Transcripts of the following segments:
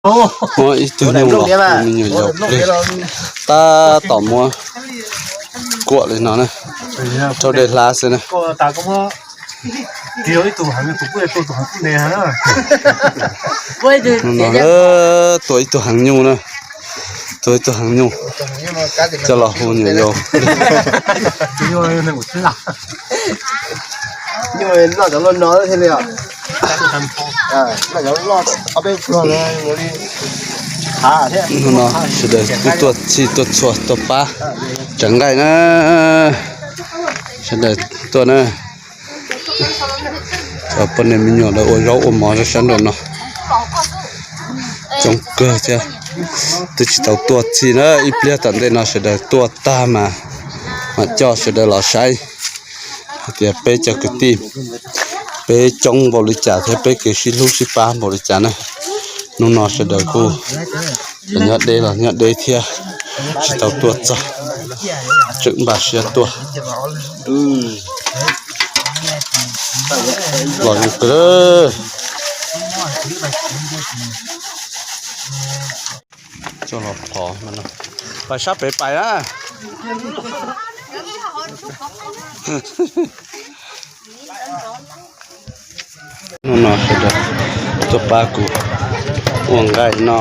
Muab ib tug nyuj los me nyuam yaus plig, tab tom muab kuam li no na, rau dej hlab xwb na. Tua ib tug heev nyuj na, tua ib tug heev nyuj, coj los hu nyuam yaus. Hnub no sawv daws kuj tuaj txhij tuaj txhua tuaj pab tsav nqaij na, sawv daws tuaj na. Cov poj niam me nyuam lawv ua zaub ua mov sab nraum no coob kawg thiab. Twb tsis tau tuaj txhij na, ib pliag tom ntej no sawv daws tuaj tag mas mam coj sawv daws los saib hais tias peb cov kwv tij peb coob npaum li cas thiab peb kev sib hlub sib pab npaum li cas na. Hnub no sawv daws kuj nyob deb los nyob deb thiab, tsis tau tuaj txog, tseem npaj siab tuaj los zoo kawg. Coj los phov no, pais sab pem pais na. Hnub no sawv daws tuaj pab kuv ua nqaij no,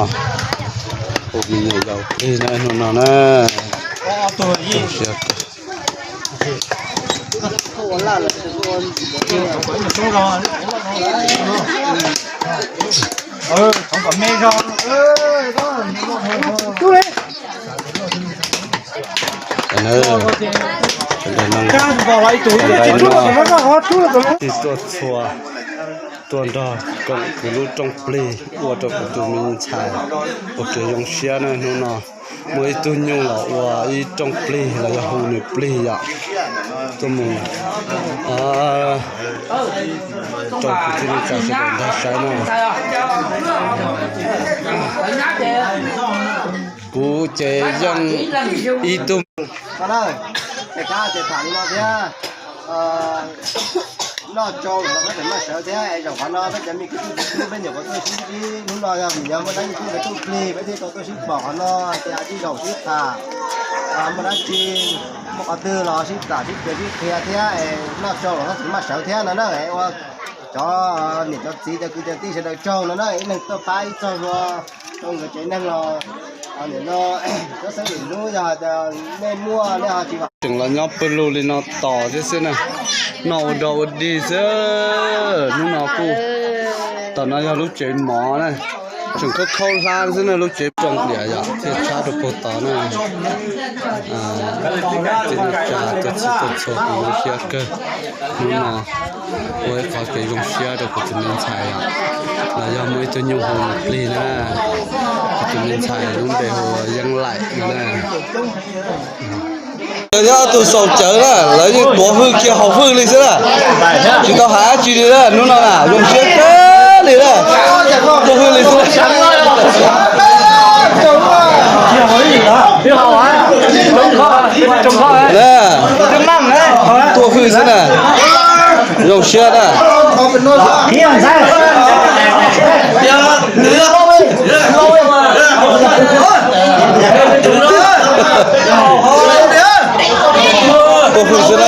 ua me nyuam yaus plig na hnub no na. Sawv daws noj nqaij no, tij tuaj txhua tuaj nrog koom kuv lub rooj plig ua rau kuv tus me ntxhais ua kev zoo siab na. Hnub no muaj ib tug nyuj los ua ib rooj plig los yog hu nws plig yom. Tuaj mus rau kuv tij neej tsa sawv daws nrog saib na. Kuv ces yeej ib tug noj tsau los koj tseem maj sawv thiab es zaum qhov no peb cov me kwv tij peb nyuam qhuav tuaj sib ntsib hnub no yog vim yog muaj dab tsi peb tuaj plig peb thiaj tau tuaj sib pom qhov no tias sib zaum sib tham, muaj dab tsi muaj qhov twg los sib tham sib piav sib qhia thiab es noj tsau los koj tseem maj sawv thiab no na. Ua cov niam cov txiv cov kwv cov tij sawv daws tsaug no na, ib leeg tuaj pab ib txog hlua rau nkawd tsev neeg los nim no txhob xeeb lwm hnub yog hais tias nej muaj nej ho tsis tseem los nyob pawg lug li no tos thiab xwb na. Noj ua dog ua dig xwb. Hnub no kuj, tom no yog lub tsev mov na, tseem khaub khaub hlab xwb na, lub tsev rooj diam yom thiaj tshab rau puag tod na. Tij neej tsa tuaj txhij tuaj txhua kuv zoo siab kawg. Hnub no ua ib qhov kev zoo siab rau kuv tus me ntxhais yom, los yog muaj ib tug nyuj hu nws plig na. Kuv tus me ntxhais lub npe hu ua Yeeb Laim no na. Yog ob tug xaus cawv na, lawv yeej tuav hwj kiag haus hwj li xwb na, tsis tau hais dab tsi li na. Hnub no na zoo siab kawg li na, tuav hwj li xwb. Tuav hwj xwb na, zoo siab na. Tuav hwj xwb na.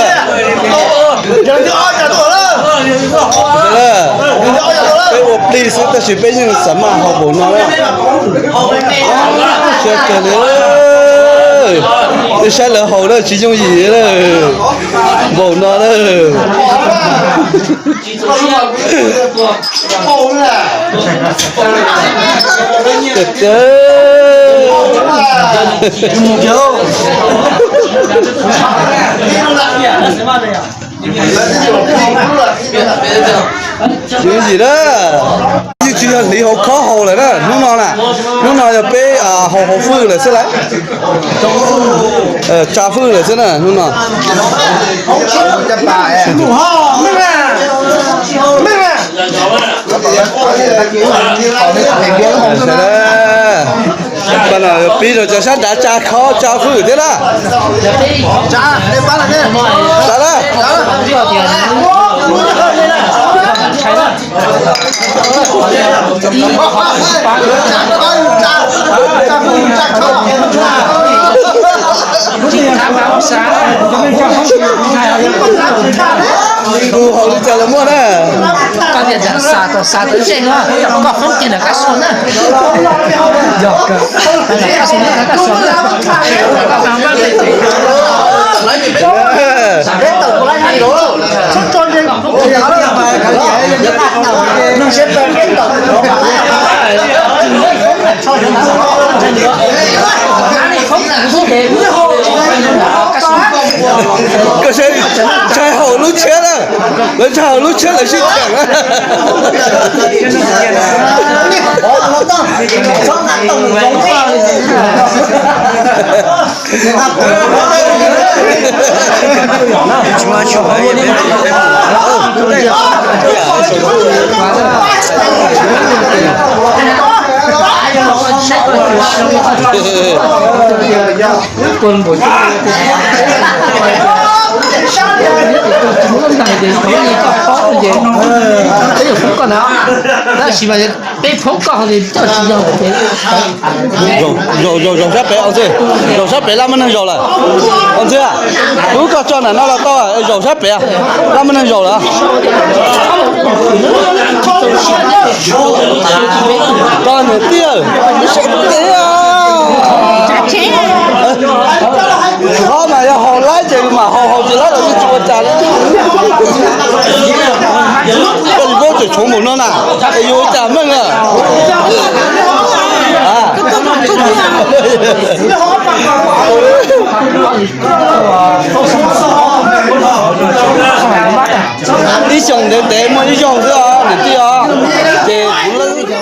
Peb ua plig xwb tab sis peb yeej xav maj haus npaum no na. Siab kawg li. Peb saib lawv haus na tsis yooj yim na, npaum no na. Yooj yim na. Yeej tsis yog hliv hauv khob haus lawm na, hnub no na. Hnub no yog peb haus hauv hwj lawm xwb lawm. Tsa hwj lawm xwb na hnub no. Sawv daws, pib rau cov sab nrad tsa khob tsa hwj thiab na. Tsa na. Tus haus li cas los muaj na. Koj tias xav tau, xav tau zeej no, koj foob kiag ntawm Kab Xua na. Yog, Kab Xua na, Kab Xua na. Koj saib, ntshai haum lub tshiab na, lawv ntshai haum lub tshiab lawv sib cheem na. Peb foob koj, peb foob koj, coj tsis yog. Zaum sab pem, Au Ntxwg, zaum sab pem lab muaj neeg zaum lawm. Au Ntxwg, wb koj tso nram no los tau, zaum sab pem, lab muaj neeg zaum lawm. Koj niam tij, sab pem os. Qhov mas yog haus laib ces mam haus, haus tsis laib los yeej tsis ua cas li. Koj tsis paub tseem tshoov npaum no na, es yuav ua cas meej na. Ib xyoos ntev ntev muaj ib zaug xwb os niam tij os, ces kuv